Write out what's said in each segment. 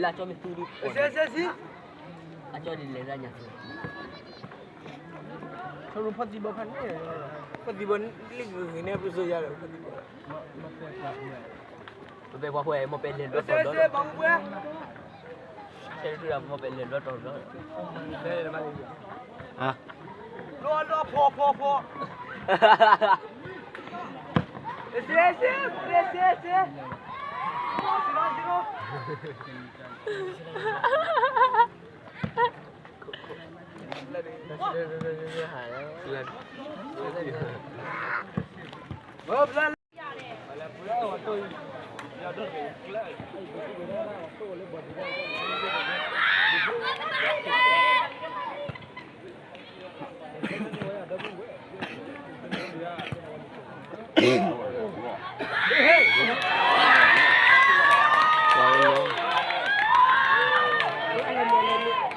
လၢအကၠီမ့ၢ်သူဒုး, အကၠီဒ်လဲၤလၢညါသူ, ဖီၣ်သံဘီဖးန့ၣ်, ဖီၣ်သံဘီလံဂ့ၤဂ့ၤန့ၣ် ပစိၤယၤလီၤ, ဖီၣ်သံဘီ, ပပဲပှၤဖဲ မ့ၢ်ပဲလဲၤဘျီတီၤဘျီ, ဆဲးဒုး မ့ၢ်ပဲလဲၤဘျီတီၤဘျီ, လီၤလီၤဖီဖီဖီ, ဝဲဆံဃုဆံမ့ၢ်ဆူၣ်ထီၣ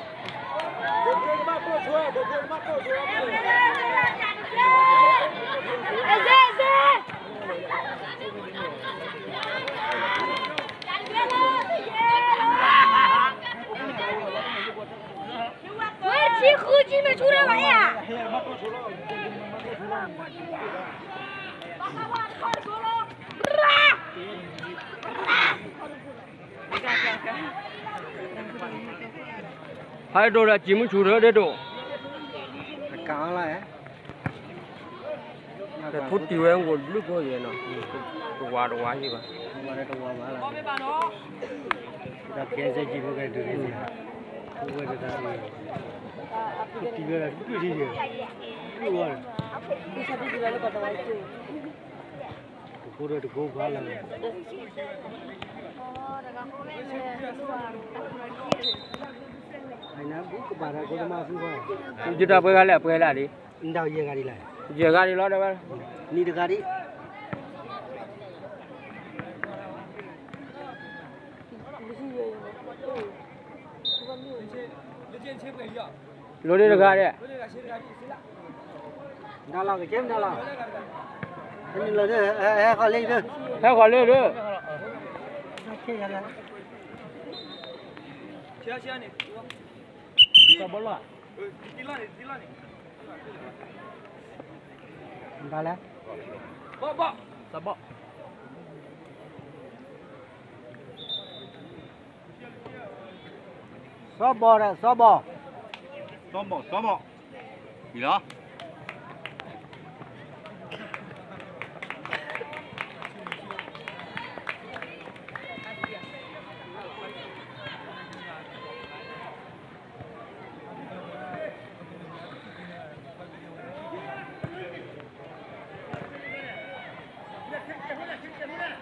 ်ဘၣ်ဧါ, ဟဲဒိၣ်ဒီးစံးမုၢ်ဆူၣ်ထီၣ်ဒဲးဒိၣ်, ကးအီၤလီၤ, ဖိတံၢ်ဝဲအိၣ်ဘျုးဖိယဲၢ်နီၤ, တဝၤတဝၤဟံၣ်ဘၣ်, တဝၤဘၣ်လီၤ, တၢ်ခဲစဲကံဖိကဲဒုးန့ၣ်, ဖိဝဲတတၢ်အံၤ, ဖိတံၢ်ဝဲဒၣ်ဒုးထံၣ်ယဲၢ်, ဒုးဝဲ, တကိးဒီးတကိးဘၣ်လီၤ, ယတၢ်ပှဲၤဂၤလဲၣ် အပှဲၤလၢ်လံ, နတၢ်ယဲၢ်ဂၤဒ်လဲၣ်, ယဲၢ်ဂၤဒ်လီၤဒၣ်ဝဲ, နံၤတဂၤဒ် လိၣ်ဒ့တဂၤဒဲး, ဒၣ်လီၤကကဲမတၤလီၤ, ဟဲဃီၤလ့ဒၢ, ဟဲဃီၤလ့ဒၢ, မတၤလဲၣ်, စီၤဘီၣ်, စီၤဘီၣ်ဒီး စီၤဘီၣ်, စီၤဘီၣ် စီၤဘီၣ်, အံၤလီၤ.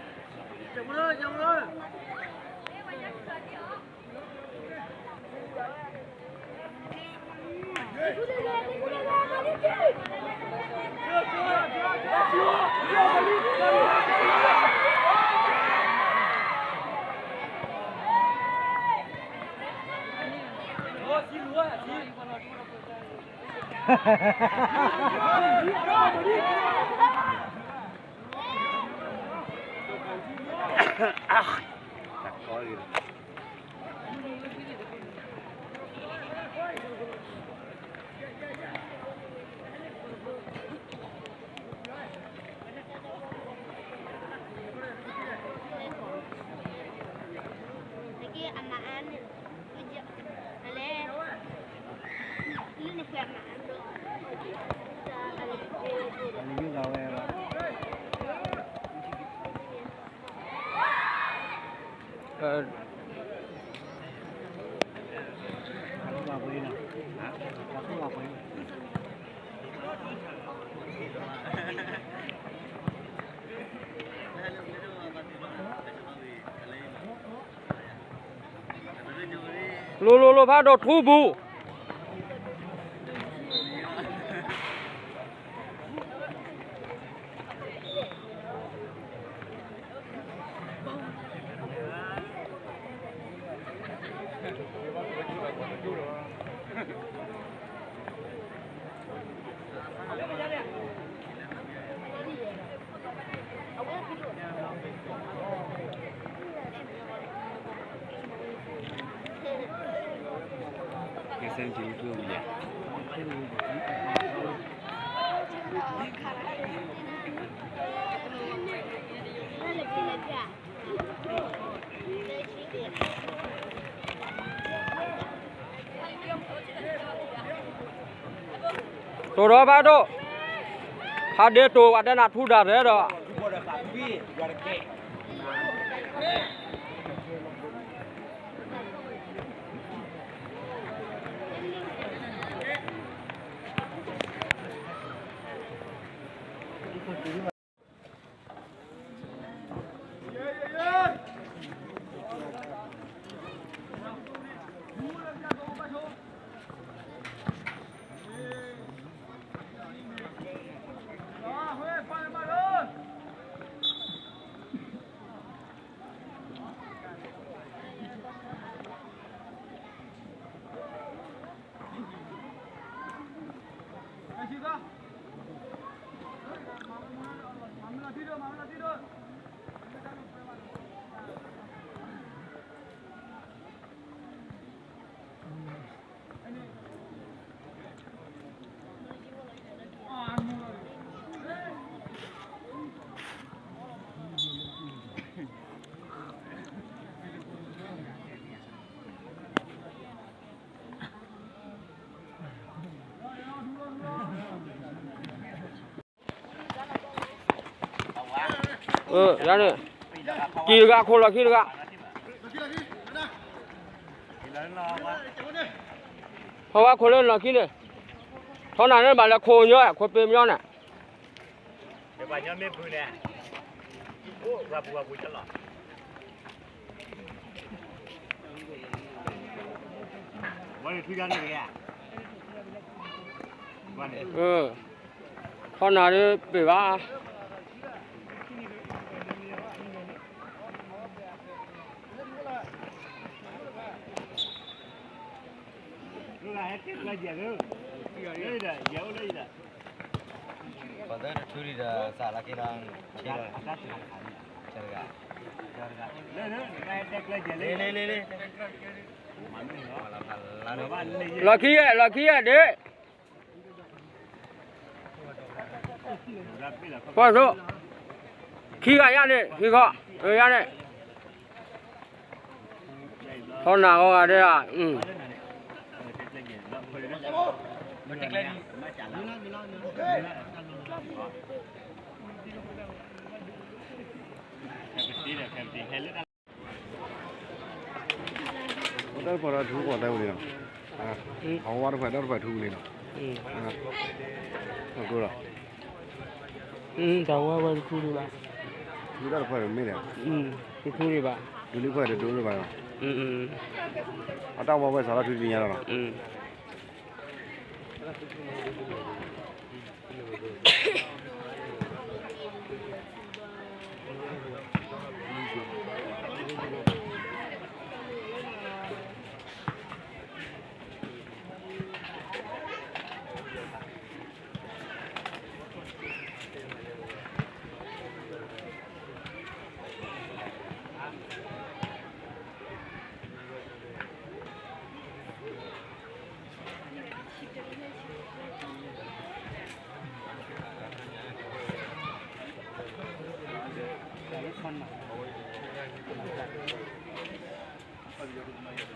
လိၤလိၤလိၤဖးဒိၣ်ထူပူၤ တိၢ်ဒီးဘၣ်ဒိၣ်, ဖးဒ့တိၢ်ဝဲတဲနၤထူဒၣ်ရဲဒီး ယၤန့ၣ်, ကံၢ်တဂၤခိၣ်လီၢ်ခံတဂၤ, ဖီဝါခိၣ်လၢလီၢ်ခံန့ၣ်, ထီနၤန့ၣ်ဘၣ်လဲၤခိၣ်ညီ, ခိၣ်ပ့ၤမညီန့ၣ် ထီနၤဒ်ပ့ၤဘၣ်. ပှၤသၢတထူလံဒီး စးလၢက့ၤလီၤ, ဆ့လီၤ, တဂၤ, လံ, လံ, လံ, လီၢ်ခံယဲၢ်, လီၢ်ခံယဲၢ်ဒ့ၣ်. ပှၤသိ, ခံဂၤယါန့ၣ်, ဟံၣ်ခီ, ယါန့ၣ်, ထီနၤဂီၤဂၤဒဲးဧါ, တၢ်ပှၤထူကီၢ်တဲဝဲန့ၣ်လီၤ, အဝဲတဖၣ် တၢ်တဖၣ်ထူဝဲန့ၣ်လီၤ, တၢ်ဝဲဝဲတထူလံဘၣ်, ဒုးတၢ်တဖၣ်မ့ၢ်လဲၣ်, တထူရံၣ်ဘၣ်, ဒုးလံခွဲးတဒိရံၣ်ဘၣ်လီၤ, အတၢ်ဝီဝဲစးထီၣ်ဖုတနံၤညါလီၤလီၤ.